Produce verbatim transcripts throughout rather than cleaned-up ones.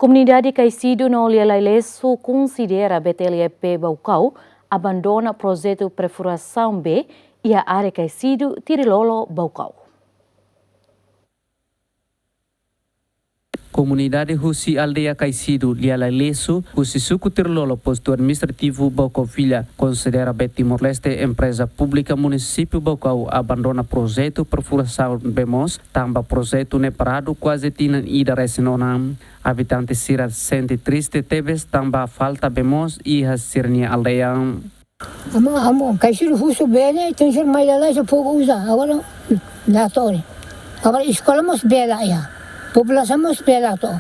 Komunidade Kaisidu no Lialailesu konsidera B T L E P Baucau abandona projetu perfurasaun B iha área Kaisidu, Tirilolo, Baucau. Komunidade husi aldeia Kaisidu, Lialailesu, husi suku Tirilolo, postu administrativu Baucau Vila, konsidera B Timor-Leste, empreza públika munisípiu Baucau abandona projetu perfurasaun B moos, tanba projetu ne'e paradu kuaze tinan ida resin ona. Abitante sira sente triste tebes tanba falta B moos iha sira-nia aldeia. Amo, amo, Kaisidu husu B ne'e, tenke ser mai Lialailesu povu uza, agora la to'o. Agora eskola mós B la iha. Populasaun mós B la to'o.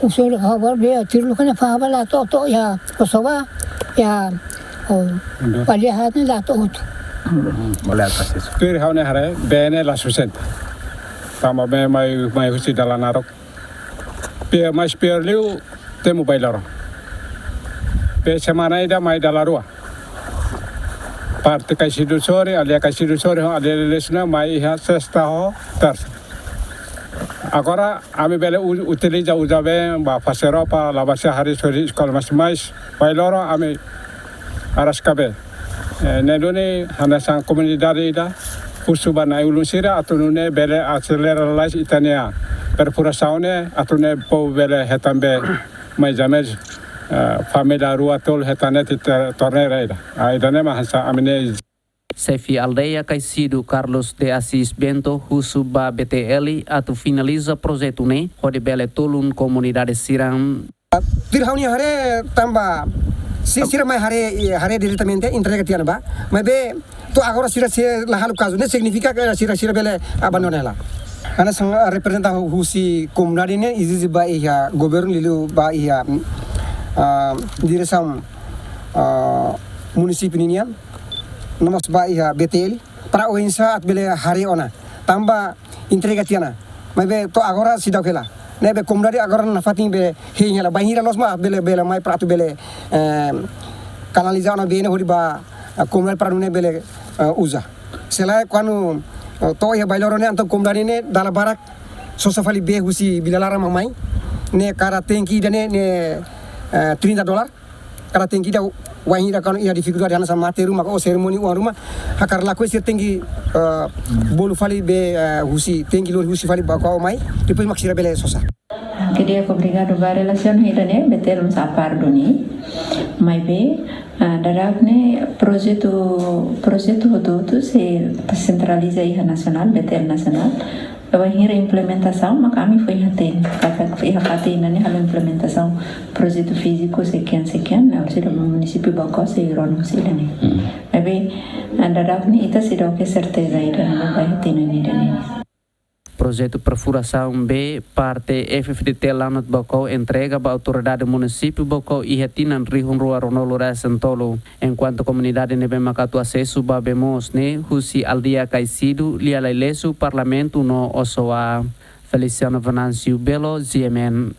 Husu agora B Tirilolo ne'e faba la to'o, to'o iha Osoba, iha, oh, Andor. Baliahat ne'e la to'o. Tuir ha'u-nia haree, B ne'e la sustenta. Tanba B mai, mai husi dala naruk. Pior, mais pior liu, temu Bailoro. B semana ida mai dala rua. Parte Kaisidu sorin, aldeia Kaisidu sorin, aldeia Lialailesu ne'e mai iha sesta ho tersa. Agora, ami bele u-, utiliza uza B ba fase roupa, laba-sahari, sorin eskola, mais, mais Bailoro, ami araska B. Eh, ne'e duni hanesan komunidade ida, husu ba na'i-ulun sira atu nune'e bele aselera lalais ita-nia perfurasaun ne'e atu nune'e povu bele hetan B mais ou menus, eh, família rua tolu hetan netik te-, torneira ida. Ah, ida-ne'e mak hanesan ami-nia. Xefe aldeia Kaisidu, Carlos de Assis Bento, husu ba B T L atu finaliza projetu ne'e hodi bele tulun komunidade sira. Tuir ha'u-nia haree tanba si-, sira mai haree, haree diretamente entrega tiha ona ba. Maibé to'o agora sira sei la halo kazu, ne'e signifika ke sira, sira bele abandona hela. Hanesan reprezenta husi komunidade ne'e ezije ba iha governu, liuliu ba iha, ah, diresaun, ah, munisípiu ninian, no mós ba iha B T L, para oinsá atu bele haree ona. Tanba entrega tiha ona. Maibé to'o agora seidauk hela. Ne'ebé komunidade agora nafatin be hein hela. Bainhira loos mak bele, bele mai para atu bele, eh, kanaliza ona B ne'e hodi ba, eh, komunidade para nune'e bele, eh, uza. Selae kuandu, eh, to'o iha Bailoro ne'e entaun komunidade ne'e dala barak sosa fali B husi Vila Laran mak mai. Ne'e kada tenke ida-ne'e, ne'e, eh, trinta dolar. Kada tenke ida, wainhira kuandu iha difikuldade hanesan mate ruma ka ou serimónia oan ruma, hakarak lakohi sira tenke, eh, bolu fali B, eh, husi, tenke lori husi fali Baucau mai, depois mak sira bele sosa. Oke, di'ak, obrigadu. Ba relasiona ida-ne'e, B T L mós a par duni. Maibé, ah, daudaun ne'e projetu, projetu hotu-hotu sei sentraliza iha nasionál, B T L nasionál. Bainhira implementasaun, maka ami foin hatene. Katak iha fatin ne'e halo implementasaun projetu fíziku sekian, sekian, ne'e husi munisípiu Baucau sei rona husi ida-ne'e. Hmm. Maibé, daudaun ne'e ita seidauk iha serteza ida-ne'e, ba hatene ida-ne'e. Projetu perfurasaun B parte F F D T Lanut Baucau entrega ba autoridade munisípiu Baucau iha tinan rihun rua ruanulu resin tolu. Enkuantu komunidade ne'ebé maka atu asesu ba B moos ne'e husi aldeia Kaisidu, Lialailesu, Parlamentu no Osoa. Feliciano Venâncio Belo, G M N.